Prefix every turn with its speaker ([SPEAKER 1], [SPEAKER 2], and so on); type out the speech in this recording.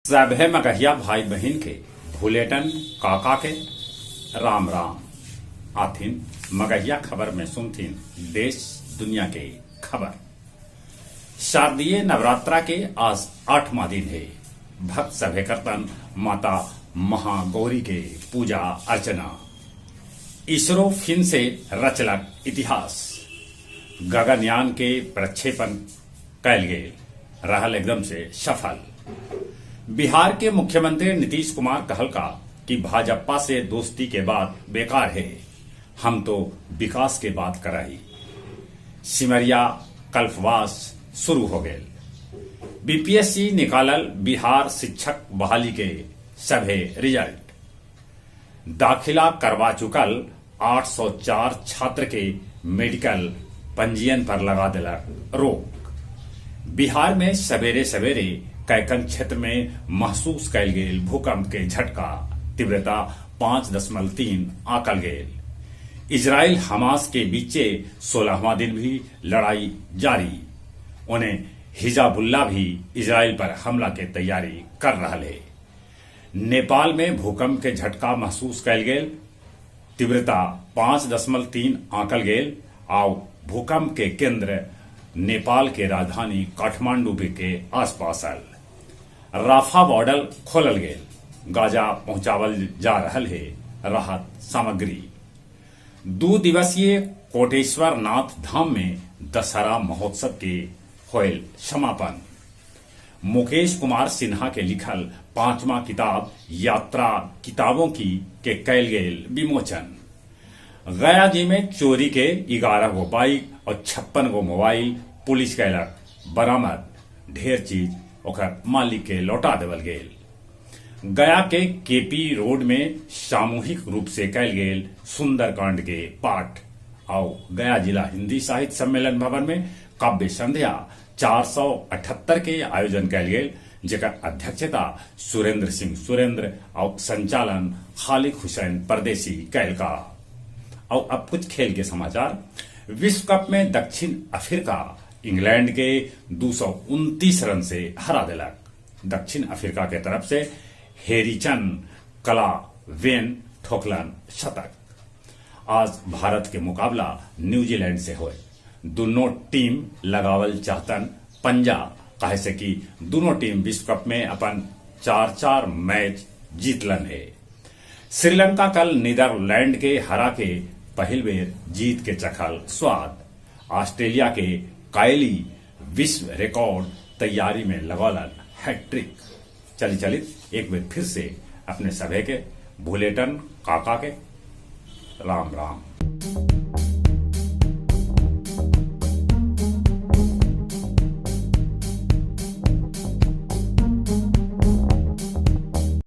[SPEAKER 1] सभे मगहिया भाई बहिन के भुलेटन काका के राम राम। आथिन मगहिया खबर में सुनथिन देश दुनिया के खबर। शारदीय नवरात्रा के आज आठवां दिन हे। भक्त सभे करतन माता महागौरी के पूजा अर्चना। इसरो फिन से रचलक इतिहास। गगनयान के प्रक्षेपण कैल गेल, रहल एकदम से सफल। बिहार के मुख्यमंत्री नीतीश कुमार कहलका कि भाजपा से दोस्ती के बात बेकार है, हम तो विकास के बात करही। सिमरिया कल्पवास शुरू हो गेल। बीपीएससी निकालल बिहार शिक्षक बहाली के सभे रिजल्ट। दाखिला करवा चुकल 804 छात्र के मेडिकल पंजीयन पर लगा देलक रोक। बिहार में सवेरे सवेरे कैकन क्षेत्र में महसूस कैल गेल भूकंप के झटका, तीव्रता 5.3 आंकल गेल। इजराइल हमास के बीचे 16वां दिन भी लड़ाई जारी। ओने हिजबुल्लाह भी इजराइल पर हमला के तैयारी कर रहल हे। नेपाल में भूकंप के झटका महसूस कैल गेल, तीव्रता 5.3 आंकल गेल आउ भूकंप के केंद्र नेपाल के राजधानी काठमांडू के आसपास हल। राफा बॉर्डर खोलल गेल, गाजा पहुंचावल जा रहल हे राहत सामग्री। दू दिवसीय कोटेश्वर नाथ धाम में दशहरा महोत्सव के होयल समापन। मुकेश कुमार सिन्हा के लिखल पांचवा किताब यात्रा किताबों की के कैल गेल विमोचन। गया जी में चोरी के 11 गो बाइक और 56 गो मोबाइल पुलिस कैलक बरामद। ढेर चीज ओकर मालिक के लौटा देवल गेल। गया के केपी रोड में सामूहिक रूप से कैल गेल सुंदरकांड के पाठ। आउ गया जिला हिंदी साहित्य सम्मेलन भवन में काव्य संध्या 478 के आयोजन कैल गेल, जेकर अध्यक्षता सुरेंद्र सिंह सुरेंद्र और संचालन खालिक हुसैन परदेसी कैल का। और अब कुछ खेल के समाचार। विश्व कप में दक्षिण अफ्रीका इंग्लैंड के 229 रन से हरा देलक। दक्षिण अफ्रीका के तरफ से हेरिचन कला वेन ठोकलन शतक। आज भारत के मुकाबला न्यूजीलैंड से होए। दोनों टीम लगावल चाहतन पंजा, काहे से कि दोनों टीम विश्व कप में अपन 4-4 मैच जीतलन है। श्रीलंका कल नीदरलैंड के हरा के पहिल बेर जीत के चखल स्वाद। ऑस्ट्रेलिया के कायली विश्व रिकॉर्ड तैयारी में लगौलन हैट्रिक। चली चली एक बार फिर से अपने सभे के भुलेटन काका के राम राम।